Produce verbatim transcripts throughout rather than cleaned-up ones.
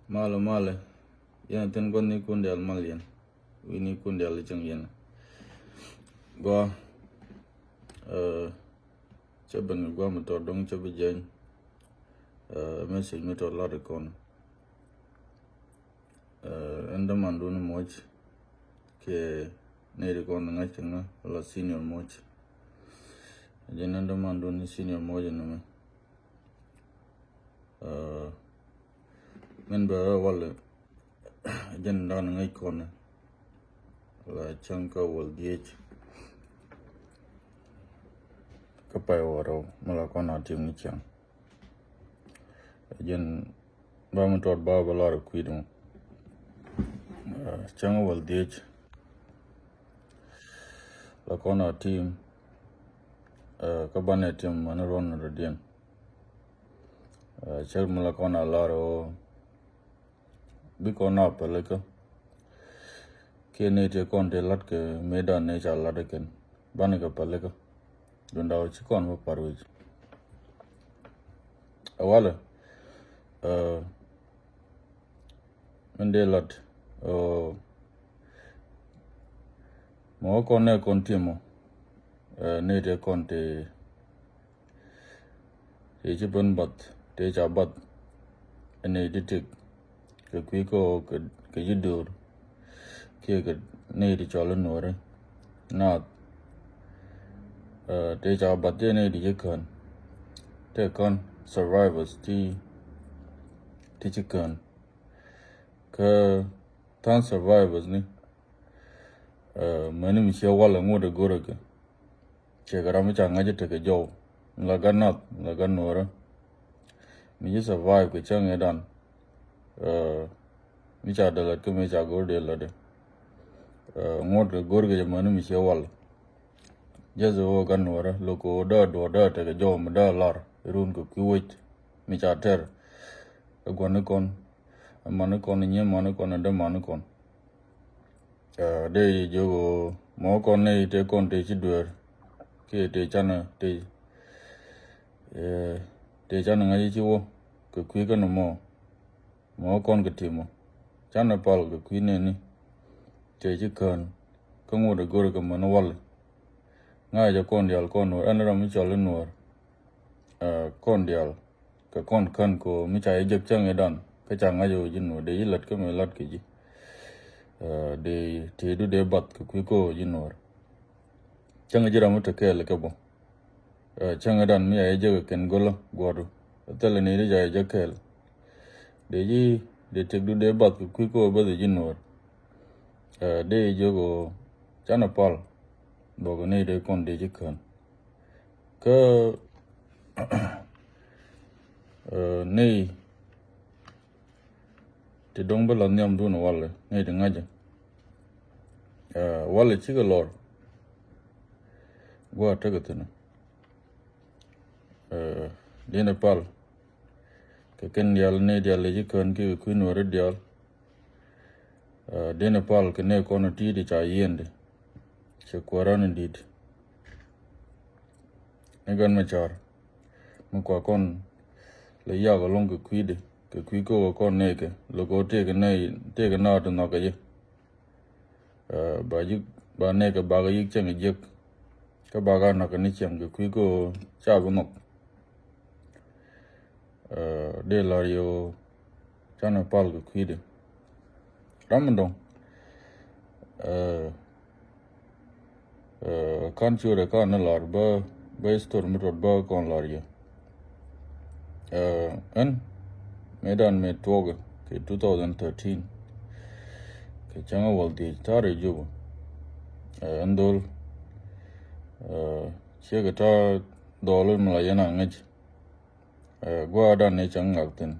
Malɛ, malɛ. Yɛn a thi̱n gua̱thnikun diaal mal yɛn. Wi̱i̱nikun diaal cäŋ yɛn. Gua, eh, cä ben kɛ gua mi tɔt dɔ̱ŋ cä bi jɛny. Eh, message mi tɔt lat ikɔn. Eh, ɛn dämandun muɔc kiɛ nɛy ti kɔn ŋa̱c kɛ ŋä la senior muɔc. Jɛn ɛn dämandun senior muɔc ɛn nɛmɛ. Eh, min bɛ walɛ jɛn dan ŋäc kɔn la cäŋ kä wäl dhiec kä pay wä rɛw mi la kɔn a tim ni cäŋ. Jɛn ba mi tɔt ba bä lar kui̱dɛ mɔ. Eh, cäŋ wäl dhiec la kɔn a tim, eh, kä banɛ tim mani ruɔn rɔ diɛn. Eh, cäŋ mi la kɔn a lar ɣöö bi kɔn a pälikä. Kiɛ ni ti kɔn ti lat kɛ mëëdan ni ca lat kɛn. Banɛ kɛ pälikä. Dunda wä ci kɔn bä par wi̱c. Ɛ walɛ, eh, min dee lat, eh, mɔ kɔn nɛ kɔn ti mɔ, eh, ni ti kɔn ti Tëë ci ben bath, tëë ca bath. Ɛ nɛy ti tëk kɛ kui̱ kä kɛ, kɛ ji̱ döör. Kiɛ kɛ nɛy ti cɔl i̱ nuɔɔri naath. Eh, tëë ca bath tëë nɛy ti ci kään. Tëë kään survivors ti, ti ci kään. Kä tha̱a̱ŋ survivors ni, eh, mäni mi ciɛ walɛ ŋot ɛ go̱rä kɛ. Ciɛ kɛ ram mi ca ŋa̱c tekɛ jɔw. Mi la gat nath, mi la gat nuɔrä. Mi ci survive kɛ cäŋ ëëdan. Eh, mi ca dee lat kä mi ca go̱r dee lat dee. Eh, ŋot kɛ go̱r kɛ jɛ mäni mi ciɛ wal. Jɛ dhɛ wä gat nuɔrä. Lo̱k kɛ wä dee duɔ̱ɔ̱r dee tekɛ jɔw mi dee lar. Run kɛ kui̱ wec. Mi ca tɛr. Ɛ gua̱n ni kɔn. Ɛ man ni kɔn, ɛ nyiee man ni kɔn, ɛ dee man ni kɔn. Eh, dee yɛ jiök ɣöö mɔ kɔn ni tëë kɔn tëë ci dueer kiɛ tëë canɛ tëë, eh, tëë canɛ ŋa̱c ci wä kɛ kui̱ kɛn mɔ. Mɔ kɔn kɛ tim mɔ canɛ pal kɛ kui̱ nɛni tëë ci kään. Kä ŋot ɛ go̱r kɛ män wal. Ŋa̱c jɛ kɔn diaal kɔn nuɔr ɛn ram mi cɔl i̱ nuɔr. Eh, kɔn diaal kɛ kɔn kän kɛ ɣöö mi ca jɛ jek cäŋ i̱dan kä ca ŋa̱c ɣöö ji̱ nuɔ̱ɔ̱r dee ji̱ la̱t kä mëë la̱t kɛ ji̱. Eh, dee tëëdu dee bath kɛ kui̱ kä ɣöö ji̱ nuɔ̱ɔ̱r. Cäŋ ji̱ ram mi te kɛɛl kɛ bä. Eh, cäŋ i̱dan mi ca jɛ jek kɛ kɛn go̱lä guɔ̱ɔ̱du. Thilɛ ni di ca jɛ jek kɛɛl. Dee ji̱ dee tëkdu dee bath kɛ kui̱ kä ɣöö bäth ji̱ nuɔ̱ɔ̱r. Eh, dee jiök ɣöö canɛ pal. Bɔkɛ ni dee kɔn dee ji̱ kän. Kä, eh, nɛy ti dɔ̱ŋ bi lath nhiamdun walɛ, nɛy ti ŋa̱cä. Eh, walɛ cikɛ lɔr. Gua̱a̱r tekɛ thi̱n. Eh, di̱n ɛ pal. Kɛ kɛn diaal nɛy diaal lɛ ci kään kiɛ kɛ kui̱ nuɔ̱ɔ̱ri diaal. Eh, di̱n ɛ pal kɛ nɛy kɔn ti̱i̱t ca yiëëndi. Cɛ kuäärä ni di̱t. Ni gän mɛ ca̱r. Mi kua kɔn lɛ yak ɛlɔ̱ŋ kɛ kui̱di. Kɛ kui̱ kä wä kɔn nɛɛkɛ. Lɛ kɛ wä tëëkɛ nɛy, tëëkɛ naath ti nhɔk kɛ jɛ. Eh, ba ji̱, ba nɛɛkɛ bakɛ yi̱k cäŋ jiäk. Kä bakɛ nhɔk kɛ ni ciɛŋ kɛ kui̱ kä wä ca bi nhɔk. Eh, dee la̱r yɛ ɣöö canɛ pal kɛ kui̱dɛ. Ram mi dɔ̱ŋ. Eh, eh, ka̱n ciötdɛ ka̱n ni la̱r bä, bä history mi tuɔt bä kɔn la̱r yɛ. Eh, ɛn mëëdan mëë tuɔɔkɛ kɛ two thousand thirteen. Kɛ cäŋ a wäl dhiec ta̱a̱r ɛ Jubɛ. Eh, ɛn dho̱l. Eh, ciekɛ ta̱a̱ dhɔl mi la yɛn a ŋäc. Eh, gua̱a̱r dan ni cäŋ ŋak thi̱n.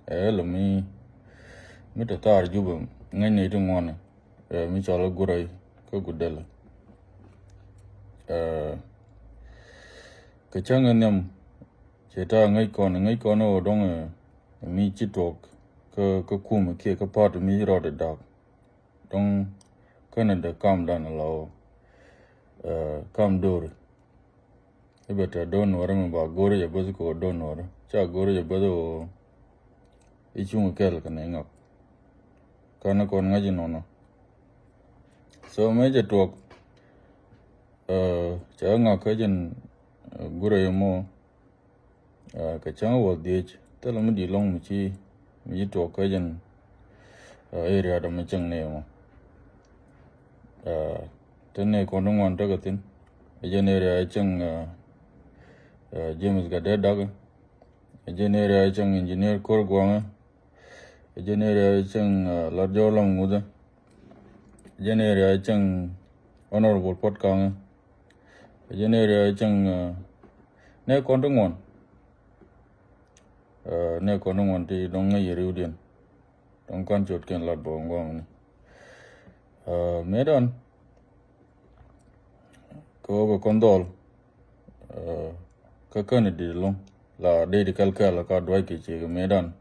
Eh, lɛ mi, mi te thaar Jubɛ ŋäc ni ti ŋuɔ̱nɛ. Eh, mi cɔl a Gurɛ kä Gudɛlɛ. Eh, kɛ cäŋ nhiam cɛ ta̱a̱ ŋäc kɔn, ŋäc kɔn ɣöö dɔ̱ŋ, eh, mi ci tuɔɔk kä, kä kumɛ kiɛ kä pa̱a̱t mi ci rɔɔdɛ da̱a̱k. Dɔ̱ŋ känɛ dee kam dan la ɣöö, eh, kam do̱ri. I̱ bɛ tɛ do̱r nuɔ̱ɔ̱ri mi ba go̱ri jɛ bäth kɛ ɣöö do̱r nuɔ̱ɔ̱ri. Ca go̱ri jɛ bäth ɣöö i̱ cuŋ kɛl kɛ nɛy ŋak. Kä ni kɔn ŋa̱c inɔnɔ. So mëë cɛ tuɔɔk, eh, cɛ ŋak kä jɛn, eh, gurɛ mɔ, eh, kɛ cäŋ wäl dhiec thilɛ mi di̱i̱t lɔ̱ŋ mi ci, mi ci tuɔɔk kä jɛn, eh, area dɔ mi cäŋ nɛy mɔ. Eh, te nɛy kɔn ti ŋuan tekɛ thi̱n. Ɛ jɛn area cäŋ, eh, eh, James Gatdet Dak. Ɛ jɛn area cäŋ engineer Kor Guaŋ. Ɛ jɛn area cäŋ, eh, Lat Jɔɔl Lam Ŋuth. Ɛ jɛn area cäŋ Honorable Puɔt Kaŋ. Ɛ jɛn area cäŋ, eh, nɛy kɔn ti ŋuan. Eh, nɛy kɔn ti ŋuan ti dɔ̱ŋ ŋäc yɛ riwdiɛn. Dɔ̱ŋ kɔn ciötkiɛn lat bä ŋuamni. Eh, mëëdan kɛ ɣöö kɛ kɔn dhɔl, eh, kä känɛ di̱t ɛlɔ̱ŋ la dee di kɛl kɛl ka duac kɛ ciek mëëdan.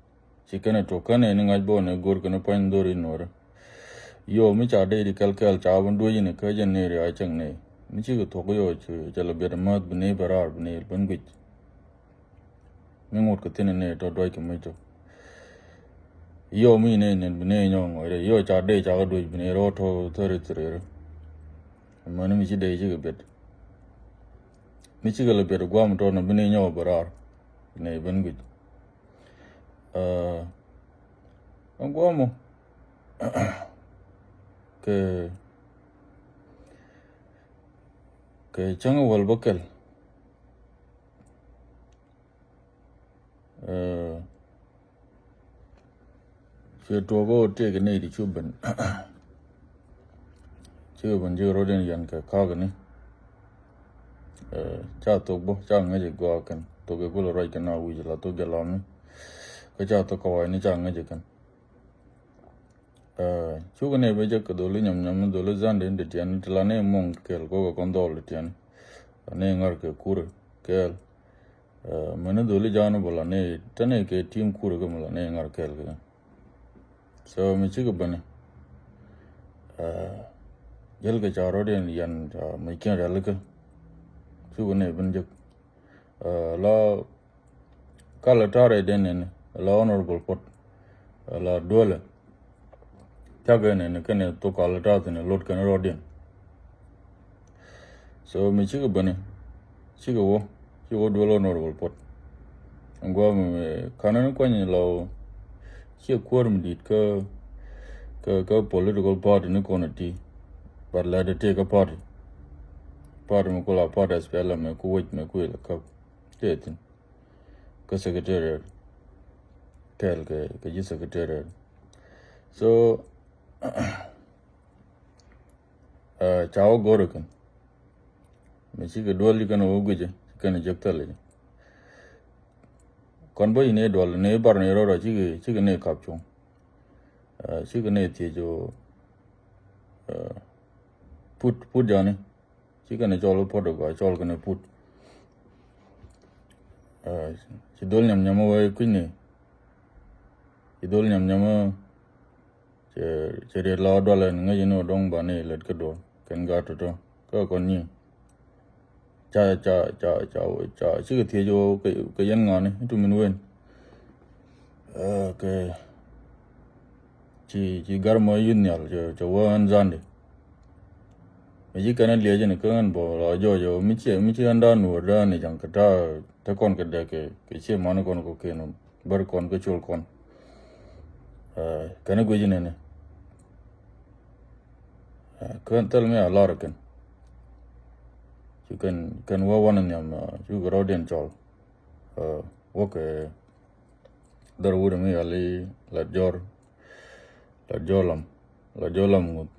Ci kɛnɛ tuɔk känɛ ni ŋa̱c bä ni go̱r kɛnɛ pua̱ny dho̱r in nuɔ̱ɔ̱rä. Yo, mi ca dee di kɛl kɛl ca bä duec in kä jɛn ni riac cäŋ ni. Mi cikɛ thuɔ̱k yo, ci, cɛ lɛ biɛt mäth bi ni bɛ raar bi ni ben guic. Mi ŋut kɛ thi̱n ni tɔ duac kɛ mi tɔ. Yo, mi ni ni bi ni nyɔŋ ri. Yo, ca dee ca kɛ duec bi ni rɔ tɔ thäri thäri. Mani mi ci dee cikɛ biɛt. Mi cikɛ lɛ biɛt guam tɔ na bi ni nyɔŋ bɛ raar. Ni ben guic. Eh, ɛn guɔmɔ kɛ, kɛ cäŋ wäl bä kɛl. Eh, Ciɛ tuɔɔk ɣöö tëëkɛ nɛy ti cu ben. Cikɛ ben cikɛ rɔ̱diɛn yɛn kɛ ka̱a̱kɛ ni. Eh, ca thok bä ca ŋäc ɛ gɔaa kɛn thok ɛ kulɛ ruac kɛn a wi̱c la thok jɛ lamni. Kä ca thok kɛ wa̱i̱ni ca ŋäc ɛ kɛn. Eh, cukɛ nɛy bä jek kɛ dholi nyam nyam dholi zande in ti tiɛn ti la nɛy muɔ̱ŋ kɛl kokɛ kɔn dhɔl ti tiɛn. La nɛy ŋa̱r kɛ kurɛ kɛɛl. Eh, mɛni dholi ja̱a̱n bä la nɛy te nɛy kɛ tim kurɛ kɛ mi la nɛy ŋa̱r kɛɛl kɛ. So mi cikɛ bäni. Eh, jäl kɛ ca rɔ̱diɛn yɛn ca mi kiɛn rialikä. Cukɛ nɛy ben jek. Eh, la kalɛ ta̱rɛ den nɛni la Honorable Puɔt. Eh, la duelɛ. Cakɛ nɛni kɛnɛ thok kalɛ ta̱rɛ thi̱n lot kɛnɛ rɔ̱diɛn. So mi cikɛ bäni cikɛ wä cikɛ wä duel Honorable Puɔt. Ɛn gua̱a̱ mi kanɛ ni kuany la wä ciɛ kuäär mi di̱i̱t kä, kä, kä political party ni kɔn a ti. But la de tëë kä party. Party mi ku la party S P L M mi ku wec mi ku ilɛ käp. Tëë thi̱n. Kä secretariat. Kɛɛl kɛ, kɛ ji̱ secretariat. So, eh, ca wä go̱r kɛn. Mi cikɛ duel ci kɛn wä guicɛ ci kɛn jek thilɛ. Kɔn bä yi ni duel ni bar ni rɔrɔ cikɛ, cikɛ ni kap cuŋ. Eh, cikɛ ni thiec wä, eh, put, put jani. Ci kɛn cɔl Puɔt gɔaa cɔl kɛn put. Eh, ci dhol nyam nyam wee kui̱ni. Ci dhol nyam nyam wee cɛ, cɛ riet la dual ɛn ŋäc ni wä dɔŋ ba ni lɛt kä duɔl kɛn gaat tɔtɔ kä kɔn nyi. Ca, ca, ca, ca, ca cikɛ thiec wä kɛ, kɛ yɛn ŋa̱ni tu min wen. Eh, kɛ ci, ci gar mɔ yith nhial cɛ, cɛ wä ɛn zandi. Mi ci kɛn a liɛc ni kä ɛn bɔ la jɔɔc ɔ mi ci, mi ci ɛn da nuɔr da ni jaŋ kɛ ta te kɔn kɛ dɛ kɛ, kɛ ci man kɔn kɔ kɛn bär kɔn kɛ col kɔn. Eh, kɛn a guic ni ni. Eh, kɛn thil mi a lar kɛn. Ci kɛn, kɛn wä wan nhiam, eh, cu kɛ rɔɔdiɛn cɔl. Eh, wä kɛ dhɔr wut mi yali la jɔr. La jɔr lam, la jɔr lam ŋuth.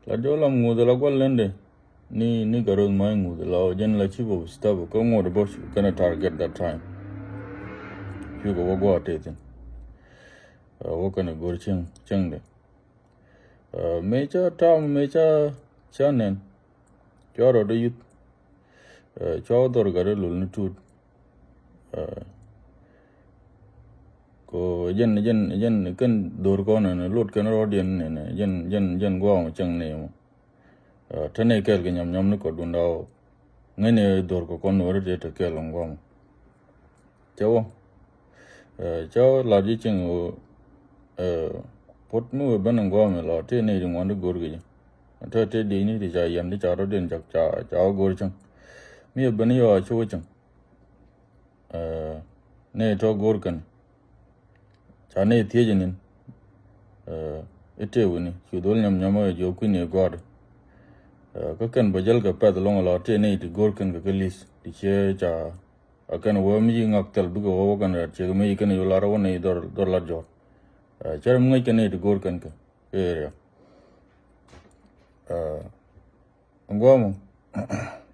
La jɔr lam ŋuth la gual lende. Ni, ni Garoth ma ŋuth la jɛn la chief of staff kä ŋuɔt bä kɛn a target that time. Cu kɛ wä guɔ a tethin. Eh, wä kɛn a go̱r cieŋ, cieŋ de. Eh, mëë ca tam, mëë ca, ca nɛn. Cua rɔɔdɛ yuth. Eh, cua wä dhɔr gat ilol ni tuut. Eh, ko jɛn, jɛn, jɛn kɛn dhor kɔn ni lot kɛn rɔɔdiɛn ni, ni, jɛn, jɛn, jɛn guam cɛŋ ni mɔ. Eh, te ni kɛɛl kɛ nyam nyam ni kɔdun daw. Ŋäcni dhor kɛ kɔn wä ri te kɛɛl kɛ guam. Cɛ wä. Cä lat ji̱ cieŋ ɣöö puɔ̱t mi wëë ben in gua̱a̱mɛ la tëë nɛy ti ŋuan ti go̱o̱r kɛ ji̱. Tëë tëë diecni ti ca yɛn ti ca rɔ̱diɛn ca ca wä go̱o̱r cieŋ. Mi wëë ben yɔa ci wä cieŋ. Nɛy tɔ̱ go̱o̱r kɛn ca nɛy thiec inin. I̱ tëë wi̱ni cu dhol nyam nyam ɛ jiɔp kui̱ni ɛ gɔ̱a̱r. Kä kɛn bä jäl kɛ pɛth lɔŋ la tëë nɛy ti go̱o̱r kɛn kɛ kɛ li̱th ti ciɛ ca. A kɛn wä mi ci ŋak thil bikɛ wä wä kɛn rɛt ciek mi ci kɛn yu lar wä ni dhor dhor lat jɔr. Cɛ mi ŋäc kɛn ni ti go̱o̱r kɛn kɛ kɛ area. Guamɔ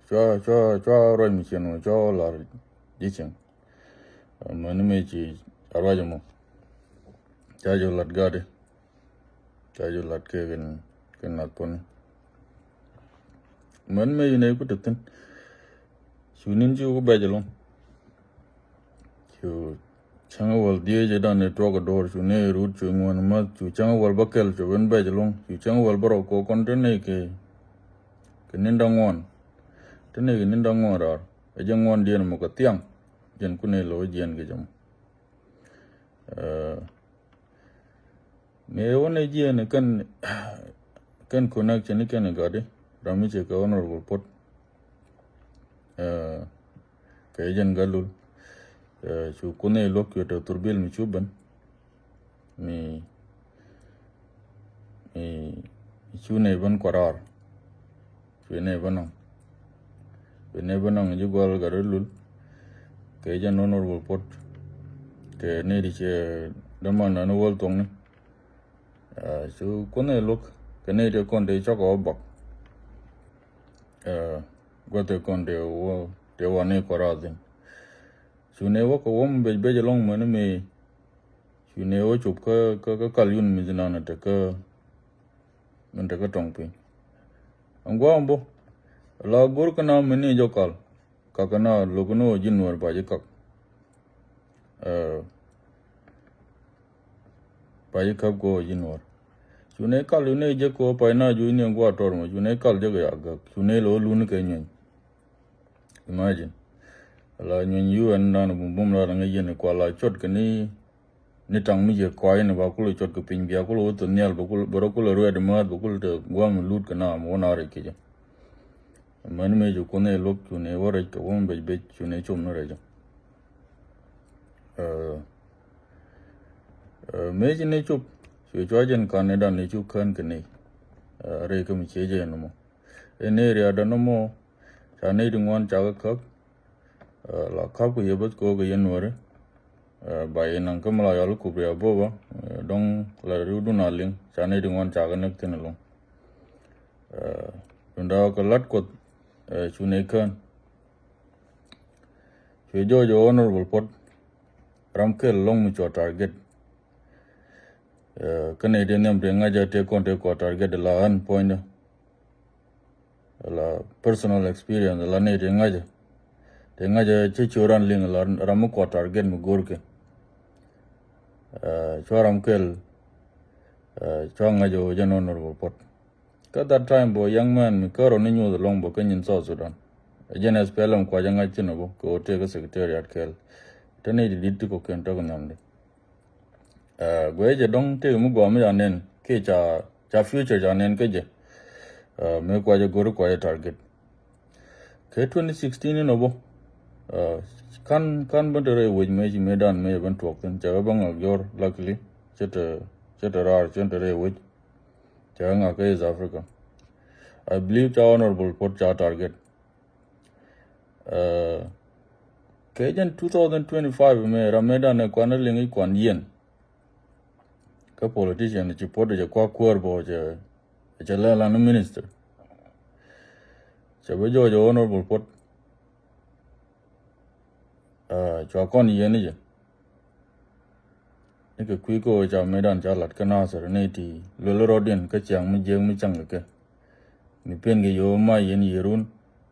cua cua cua ruac mi cien wä cua wä lar ji̱ cieŋ. Mɛn mi ci a ruac mɔ ca jɔ lat gatdi. Ca jɔ lat kɛ kɛn kɛn nath puɔ̱ni. Mɛn mëë yinɛ ku te thi̱n. Cu ni̱n ci ku bɛc ɛlɔ̱ŋ. Cu cäŋ wäl dhieec ɛ dan ɛ tuɔk ɛ do̱r cu ni rut cu ŋuɔ̱n mäth cu cäŋ wäl bä kɛl cu ben bɛc ɛlɔ̱ŋ cu cäŋ wäl bä rɔ kɔ kɔn te ni kɛ kɛ ni̱n da̱ŋ ŋuɔ̱n. Te ni kɛ ni̱n da̱ŋ ŋuɔ̱n raar ɛ jɛ ŋuɔ̱n diɛn mɔ kɛ thiaŋ. Jɛn ku ni lo̱ jiɛn kɛ jɛ mɔ. Mëë wä ni jiɛn kɛn kɛn connection ni kɛn gadi ram mi cɛ kɛ honorable pot. Kɛ jɛn galul cu kun ni luɔk cuɛ tɔ thurbil mi cu ben mi mi cu ni ben kuarar. Cuɛ nɛ bä nɔŋ. Cuɛ nɛ bä nɔŋ ji̱ gual gat rɔ lul. Kɛ jɛ nɔn rɔ wä pot. Kɛ nɛ di cɛ däman nani wäl thuɔŋni. Cu kuonh ɛ luɔk kɛ nɛ di kɔn di cɔk ɔ bak. Guath ɛ kɔn di wä di wä ni kɔra thin. Cu nɛ wä kɛ wä mi bec bec ɛlɔŋ mɛni mi. Cu nɛ wä cop kä kä kal yun mi dhi nan ɛ tekä. Min te kä tɔŋ piny. Ɛn gua̱a̱m bä la go̱r kä na min ni jɔ kal. Kak kä na lo̱k ni wä ji̱ nuɔr ba ji̱ kak. Ba ji̱ kak kɔ wä ji̱ nuɔr. Cu ni kal cu ni jek kɔ pay na juc ni ɛn gua̱a̱ tɔr mɔ cu ni kal jek ya gak cu ni lɔ lun kɛ nyueny. Imagine. La nyueny yu ɛn dan bum bum la ŋäc yɛn kua la cot kɛ ni. Ni taŋ mi yɛ kɔac ni ba kulɛ cɔt kɛ piny bia kulɛ wä thon nhial bɛ rɔ kulɛ ruɛt määt bɛ kulɛ te guam lut kɛ naam wä na rɛc kecä. Mɛn mëë cu kun i̱ luɔk cu ni wä rɛc kɛ wä mi bec bec cu ni com ni rɛc. Mëë ci ni cop cu cua jɛn kan ni dan ni cu kään kɛ ni. Rɛc kä mi cie jɛ ni mɔ. Ɛn ni riaadä ni mɔ. Ca nɛy ti ŋuan cakɛ käp. La käp kɛ yɛ bäth kɛ ɣöö kɛ yɛ nuɔ̱ɔ̱ri. Ba yɛ naŋ kä mi la yɔl kup ria̱a̱ bo̱bä. Dɔ̱ŋ la riwdun a liŋ ca nɛy ti ŋuan cakɛ näk thi̱n ɛlɔ̱ŋ. Dunda kɛ la̱t kuɔth cu nɛy kään. Cuɛ jɔɔc ɛ honorable pot. Ram kɛl ɛlɔ̱ŋ mi cua target. Kä nɛy ti nhiam ti ŋa̱cä tëë kɔn tëë kua target la ɣän puɔ̱nydä. La personal experience la ni ti ŋa̱cä. Ti ŋa̱cä cä ci ran liŋ la ram mi kua target mi go̱o̱rkɛ. Cua ram kɛl cua ŋa̱cä wä jɛ honorable pot. Kä that time bä young man mi kärɔ ni nyuɔth ɛlɔŋ bä kä nyin South Sudan. Jɛn S P L M kua jɛ ŋa̱c thin ɔ bä kɛ wä tëë kä secretariat kɛl. Te ni ti dit ti kɔ̱kiɛn tɔk nhiamdi. Guɛ jɛ dɔŋ tëë mi guam mi ca nɛn kiɛ ca ca future ca nɛn kä jɛ. Mëë kua jɛ go̱ri kua jɛ target. Kɛ twenty sixteen in ɔ bä. Kan kan bä te rɛy wec mëë ci mëë dan mëë jɛ ben tuɔk thin cɛ bä bä ŋak jɔr luckily. Cɛ te cɛ te raar cɛ te rɛy wec. Cɛ ŋak kä East Africa. I believe ca honorable pot ca target. Kɛ jɛn two thousand twenty-five mɛ ram mɛ dan ɛ kuan liŋ i̱ kuan yɛn. Kä politician ci pot jɛ kua kuäär bɔ cɛ cɛ lɛ lan minister. Cɛ bä jɔɔc honorable pot. Cua kɔn yɛn i̱ jɛ. Ni kɛ kui̱ kä ɣöö ca metdan ca lat kä Nasir ni ti luel rɔɔdiɛn kä ciaŋ mi jiäk mi caŋ kɛ kɛ. Mi pen kɛ yo̱o̱ mac yɛn yiëërun,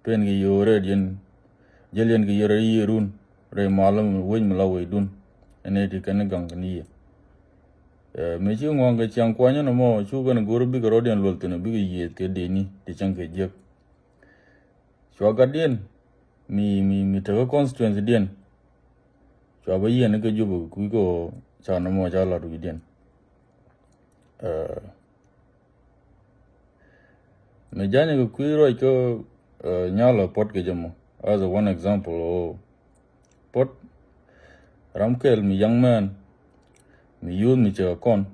pen kɛ yo̱o̱ rɛɛt yɛn, jäl yɛn kɛ yɛn rɛy yiëërun, rɛy mal mi wec mi la wecdun. Ɛn ni ti kɛn gaŋ kɛn yiëë. Ɛ, mi ci ŋuaŋ kɛ ciaŋ kuanyä nɔmɔ, cu kɛn go̱r bikɛ rɔɔdiɛn luɔl thi̱n bikɛ yiëëth kɛ deni ti cäŋ kɛ jiäk. Cua gatdiɛn mi, mi, mi tekä constituency diɛn. Cua bä yiɛn kä Jubɛ kɛ kui̱ kä ɣöö ca nɔmɔ ca lat wi̱cdiɛn. Ɛ, mi janyɛ kɛ kui̱ ruac kä, ɛ, nyalɔ puɔ̱t kɛ jɛ mɔ. As a one example, ɣöö puɔ̱t ram kɛl mi young man, mi youth mi cɛ kɔn,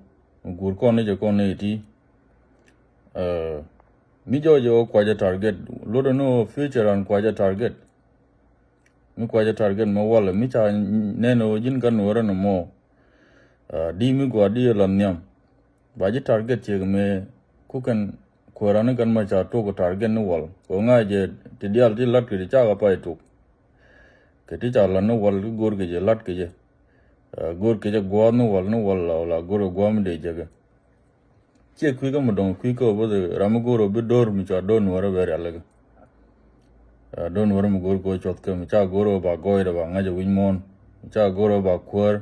mi guur kɔn ni cɛ kɔn ni ti. Ɛ, mi jɔɔc ɣöö kuacɛ target, luɔtdɛ ni ɣöö future an kuacɛ target. Mi kuacɛ target mɛ walɛ, mi ca nɛn ɣöö ji̱n kä Nuɔrä nɔmɔ. Ɛ, di mi gɔaa di la nhiam. Ba ji̱ target ciek mɛ ku kɛn kuääran ni kɛn ma ca tok target ni wal. Kɛ ɣöö ŋa̱cɛ ti diaal ti lat kɛ ti cakɛ pay tok. Kɛ ti ca lat ni wal ki go̱o̱r kɛ jɛ lat kɛ jɛ. Ɛ, go̱o̱r kɛ jɛ gua̱a̱th ni wal ni wal la, la go̱o̱r kɛ gua̱a̱th mi dee jɛ kɛ. Ciɛ kui̱ kä mi dɔ̱ŋ kui̱ kä ɣöö bä ram mi go̱o̱r ɣöö bi do̱r mi cua do̱r Nuɔrä bɛ rialikä. Ɛ, do̱r Nuɔrä mi go̱o̱r kɛ ɣöö cuɔth kä mi ca go̱o̱r ɣöö ba gɔɔydɛ ba ŋa̱c ɛ wi̱c muɔ̱ɔ̱n. Mi ca go̱o̱r ɣöö ba kuäär.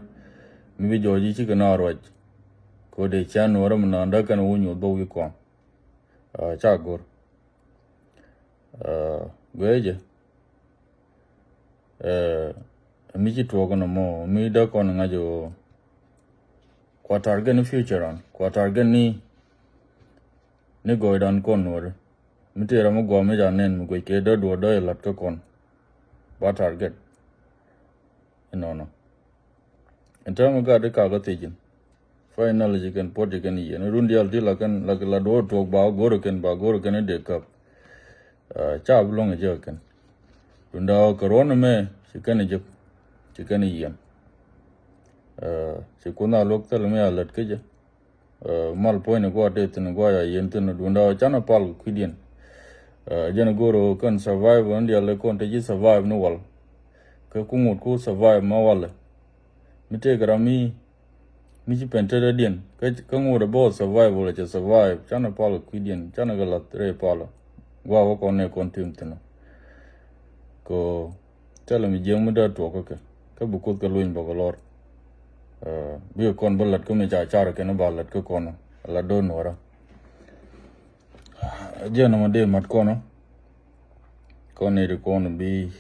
Mi bi jɔɔc ji̱ cikɛ na ruac. Kɛ ɣöö dee cia Nuɔrä mi naaŋ däk kɛn ɛ wä nyuɔth bä wi̱i̱ kɔn. Ɛ, ca go̱o̱r. Ɛ, guiɛ jɛ. Ɛ, mi ci tuɔɔk nɔmɔ, mi dee kɔn ŋa̱c ɣöö kua target ni future an, kua target ni, ni gɔɔydan kɔn Nuɔri. Mi tëë ram mi guam mi ca nɛn mi guic kɛ dee duɔɔr dee lat kä kɔn. Ba target. Inɔnɔ. Ɛn täämɛ gat di kakä thiecin. Finally ci kɛn puɔt ci kɛn yieen. Run diaal ti la kɛn la, la duɔɔr tuɔɔk ba go̱r kɛn, ba go̱r kɛn dee käp. Ɛ, ca bi luɔ̱ŋ jek kɛn. Run da̱a̱ kɛ ruɔ̱n mɛ ci kɛn jek. Ci kɛn yieen. Ɛ, ci kun a luɔk thil mi a lät kä jɛ. Ɛ, mal puɔ̱nyni gua̱a̱ tëë thi̱n gua̱a̱ ya yieen thi̱n duunda canɛ pal kui̱diɛn. Ɛ, jɛn go̱o̱r ɣöö kɛn survive ni diaal kɔn te ji̱ survive ni wal. Kä ku ŋut ku survive ma walɛ. Mi tëëkɛ ram mi, mi ci pɛn tetdädiɛn. Kä, kä ŋut ɛ bä survive walɛ cɛ survive. Canɛ pal kui̱diɛn, canɛ kɛ lath rɛy palä. Gua̱a̱ wä kɔn nɛ kɔn tim thi̱n. Kɛ ɣöö thilɛ mi jiäk mi dee tuɔk kä kɛ. Kä bi kuoth kɛ luny bä kɛ lɔr. Ɛ, bikɛ kɔn bä lät kä mi ca car kɛn ba lät kä kɔn. La do̱n wärä. Jiɛn nɔmɔ dee mat kɔn. Kɔn ni ti kɔn bi,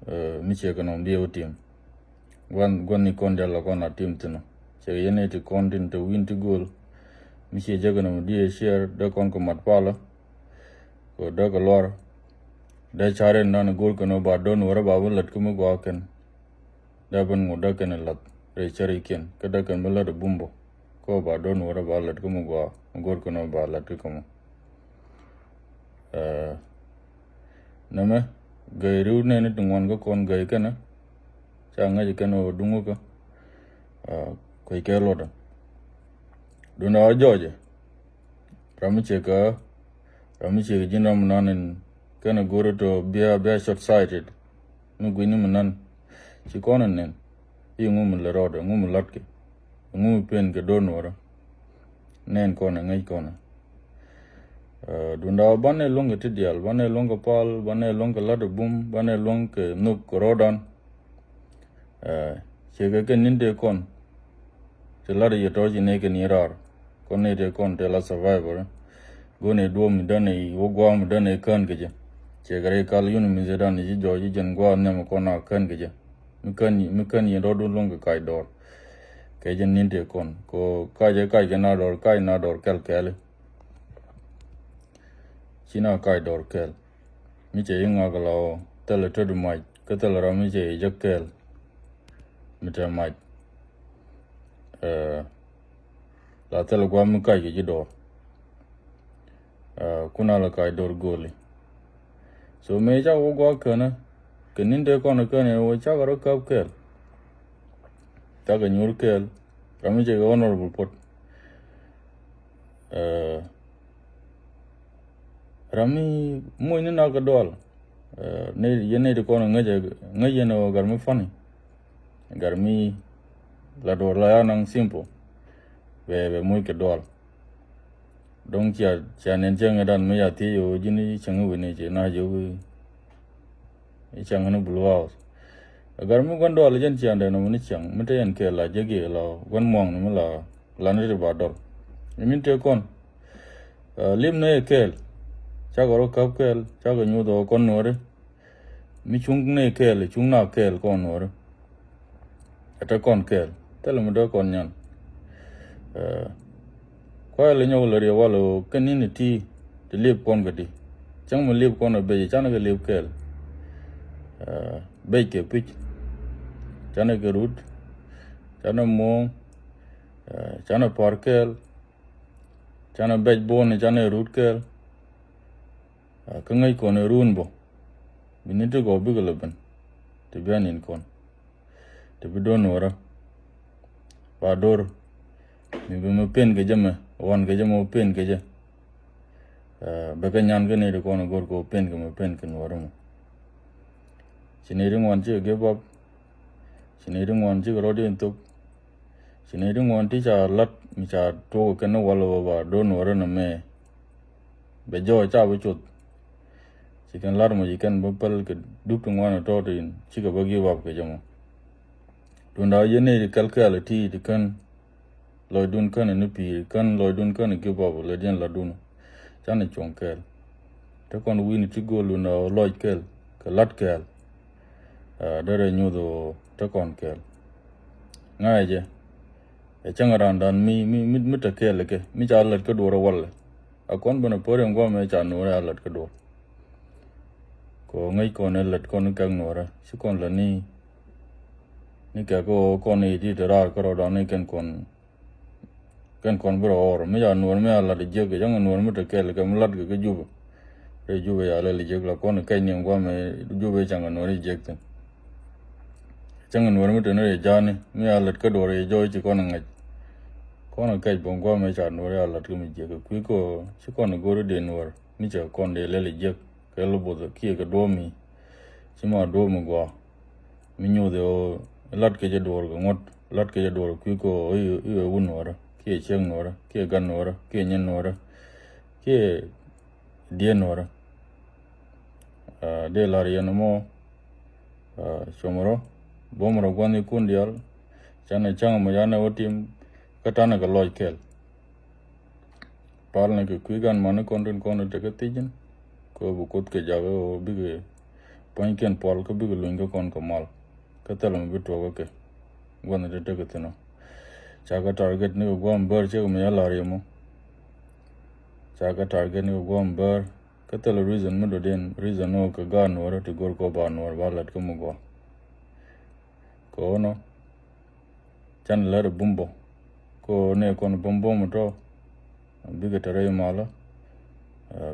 ɛ, mi ciɛ kɛ nɔm bi wä tim. Guan, guan ni kɔn dial la kɔn a tim thin. Ciɛ kɛ yɛn ni ti kɔn tin te win ti gol. Mi ciɛ jɛ kɛ nɔm di ɛ ciɛr dee kɔn kɛ mat palä. Kɛ dee kɛ luar. Dee car in dan go̱r kɛn ba do̱n wärä ba bi lät kä mi gua kɛn. Dee ben ŋut dee kɛn lath rɛy cärikiɛn kä dee kɛn bi lät ɛ bum bä. Kä ba do̱n wärä ba lät kä mi gua go̱r kɛn ba lät kä kɛ mɔ. Ɛ, nɛmɛ gäy riw nɛni ti ŋuan kä kɔn gäy kɛnɛ. Ca ŋäc kɛn ɣöö duŋ kä. Ɛ, kuec kɛ luɔtdä. Duundɛ ɣä jɔɔcɛ. Ram mi ciɛ kä, ram mi ciɛ kɛ ji̱n ram mi nan in kɛnɛ go̱o̱rä tɔ bia, bia short sighted. Mi gui̱ni mi nan. Ci kɔn in nɛn. I̱ ŋu mi lɛ rɔɔdɛ, ŋu mi latkɛ. Ŋu mi pen kɛ do̱r nuɔrä. Nɛn kɔn in ŋäc kɔn in. Ɛ, duunda banɛ luäŋ kɛ ti diaal, banɛ luäŋ kɛ pal, banɛ luäŋ kɛ lat ɛ bum, banɛ luäŋ kɛ nhök kɛ rɔɔdan. Ɛ, ciɛ kɛ kɛ ni̱n tëë kɔn. Ti lat yɛ tɔ̱ ci nɛy kɛ ni raar. Kɔn nɛy tëë kɔn tëë la survivor. Go̱n ɛ duɔ̱ɔ̱p mi däni wä gua̱a̱m mi däni kään kɛ jɛ. Ciɛ kɛ rɛy kal yun mi zɛ dan ci jɔɔc ci jɛn gua̱a̱m nhiam kɔn a kään kɛ jɛ. Mi kään, mi kään yɛn rɔɔdun luɔ̱ŋ kɛ kac dɔɔr. Kɛ jɛn ni̱n tëë kɔn. Kɔ kac ɛ kac kɛ na dɔɔr, kac na dɔɔr kɛl kɛɛli. Ci na kac dɔɔr kɛɛl. Mi cɛ yi ŋak la ɔ thilɛ töt mac kä thilɛ ram mi cɛ yi jek kɛɛl. Mi te mac. Ɛ, la thilɛ guam mi kac kɛ ji̱ dɔɔr. Ɛ, kuna la kac dɔɔr goli. So mëë cak wä guak känä kɛ ni̱n te kɔn känä wä cak rɔ käp kɛɛl. Cak kɛ nyuur kɛɛl ram mi cɛ kɛ honorable pot. Ɛ, ram mi muc ni nak kɛ dual. Ɛ, ni yɛn ni ti kɔn ŋäc, ŋäc yɛn ɔ gar mi funny. Gar mi la duɔr la ya naŋ simple. Bɛ, bɛ muc kɛ dual. Dɔŋ cia, cia nɛn cäŋ dan mi ya thiec ɔ ji̱n cäŋ wi̱ni ci na jɛ wi̱. I̱ cäŋ ni Blue House. Ɛ gar mi gua̱n dual jɛn ciaŋ dee nɔmɔ ni ciaŋ mi te yɛn kɛɛl la jek yɛ la gua̱n muaŋ ni mi la, la ni ti ba dɔl. I̱ min te kɔn. Ɛ, lim ni yɛ kɛɛl. Cakɔ rɔ käp kɛɛl, cakɔ nyuth ɔ kɔn nuɔri. Mi cuŋ ni yɛ kɛɛl, cuŋ na kɛɛl kɔn nuɔri. Ɛ te kɔn kɛɛl, thilɛ mi dee kɔn nyan. Kuayɛ lɛ nyɔk lɛ riɛ walɛ ɣöö kɛn ni̱n ti ti liep kɔn kɛ ti. Cäŋ mi liep kɔn ɛ bec, canɛ kɛ liep kɛɛl. Bec kɛ pi̱c, canɛ kɛ rut, canɛ muɔ̱ɔ̱ŋ, canɛ pa̱r kɛɛl, canɛ bec buɔ̱n, canɛ rut kɛɛl. Kä ŋäc kɔn ɛ run bä, bi ni̱n ti gɔw bikɛ lɛ ben ti bia ni̱n kɔn. Ti bi do̱r nuɔrä ba do̱r mi bi mi pen kɛ jɛ mɛ, wan kɛ jɛ mɛ pen kɛ jɛ. Bɛ kɛ nyan kɛ ni ti kɔn go̱r kɛ pen kɛ mɛ pen kɛ nuɔrä mɛ. Ci ni ti ŋuan cikɛ give up. Ci ni ti ŋuan cikɛ rɔ̱diɛn thop. Ci ni ti ŋuan ti ca lat mi ca tuɔk kɛn ni wal wä ba do̱r nuɔrä nɛ mɛ. Bɛ jɔɔc ca bi cuth. Ci kɛn lar mɔ ci kɛn bä päl kɛ dup ti ŋuan tɔ̱ tin cikɛ bä give up kɛ jɛ mɔ. Duunda yɛn ni kɛl kɛɛl ti ti kän lɔcdun kän ni pi̱i̱ kän lɔcdun kän give up lɛ diɛn latdun. Canɛ cuɔ̱ŋ kɛɛl. Te kɔn wi̱ni ti go̱o̱l duunda lɔc kɛɛl kɛ lat kɛɛl. Derɛ nyuth ɣöö te kɔn kɛɛl. Ŋa̱cɛ jɛ ɛ cäŋ randan mi mi mi mi te kɛɛl kɛ mi ca lät kä duɔr walɛ. A kɔn ben a pär in guam ɛ ca nuɔrɛ a lät kä duɔr. Kɛ ɣöö ŋäc kɔn ɛ lät kɔn kɛk nuɔrɛ ci kɔn lät ni. Ni kɛk kä ɣöö kɔn i̱ ti te raar kä rɔɔdan ni kɛn kɔn. Kɛn kɔn bi rɔ ɣɔr mi ca nuɔr mi a lat jiäk kɛ cäŋ nuɔr mi te kɛɛl kɛ mi lat kɛ kä Jubɛ. Rɛy Jubɛ ya lɛl jiäk la kɔn kɛc ni guam ɛ Jubɛ cäŋ nuɔr jiäk thin. Cäŋ nuɔr mi te ni rɛy ja̱a̱ni mi a lat kä duɔr rɛy jɔɔc ci kɔn ŋäc. Kɔn kɛc bä guam ɛ ca nuɔr ya lat kä mi jiäk kɛ kui̱ kɔ ci kɔn go̱ri dee nuɔr mi cɛ kɔn dee lɛl jiäk kɛ luboth kiɛ kɛ duɔ̱ɔ̱p mi. Ci ma duɔ̱ɔ̱p mi gua̱a̱. Mi nyuuth i̱ ɣöö lat kɛ jɛ duɔ̱ɔ̱r kɛ ŋuɔ̱t lat kɛ jɛ duɔ̱ɔ̱r kui̱ kɛ ɣöö i̱ ɣöö wun nuɔ̱ɔ̱rä kiɛ ciek nuɔ̱ɔ̱rä kiɛ gan nuɔ̱ɔ̱rä kiɛ nyin nuɔ̱ɔ̱rä kiɛ dieen nuɔ̱ɔ̱rä. Dee la̱r yɛn ɛmɔ. Cuɔmɔ rɔ buɔ̱mɔ rɔ gua̱n ikun diaal. Canɛ ca̱ŋ mɔ yanɛ wä tim kä tanɛ kɛ lɔc kɛl. Pal ni kɛ kui̱ gan mani kɔn tin kɔn tekɛ thiec in. Kɛ ɣöö bi kuoth kɛ jakä ɣöö bikɛ pua̱nykiɛn pual kä bikɛ luny kä kɔn kɛ mal. Kä thil mi bi tuɔk kä kɛ gua̱n ti tekɛ thin ɔ. Ca kɛ target ni kɛ gua̱n bär cɛ kɛ mi ya la̱r yɛ mɔ. Ca kɛ target ni kɛ gua̱n bär kä thil reason mi dɔ̱diɛn reason ɔ kɛ gaat nuɔ̱ɔ̱rä ti go̱r kɔ ba nuɔ̱ɔ̱r ba lät kä mi gua̱. Kɛ ɣöö nɔ Canɛ lɛr ɛ bum bä. Kɛ ɣöö nɛ kɔn bum bum tɔ. Bikɛ te rɛy malä.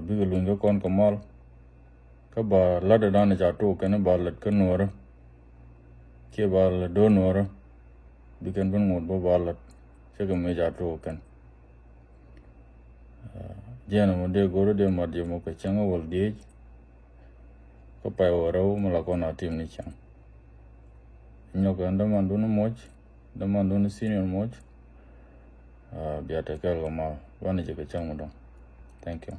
Bikɛ luny kä kɔn kɛ mal. Kä ba lat ɛ dan ca tok kɛn ba lat kä nuɔrä. Kiɛ ba lat do̱r nuɔrä. Bikɛn ben ŋot bä ba lat. Cɛ kɛ mëë ca tok kɛn. Jiɛn ɛmɔ dee go̱rä dee mat jɛ mɔ kɛ cäŋ ɛ wäl diec. Kä pay wä rɛw mi la kɔn a tim ni cäŋ. Nyɔk ɛn däman duni moc, däman duni senior moc. Bia te kɛl kɛ mal banɛ jɛ kɛ cäŋ mi dɔŋ. Thank you.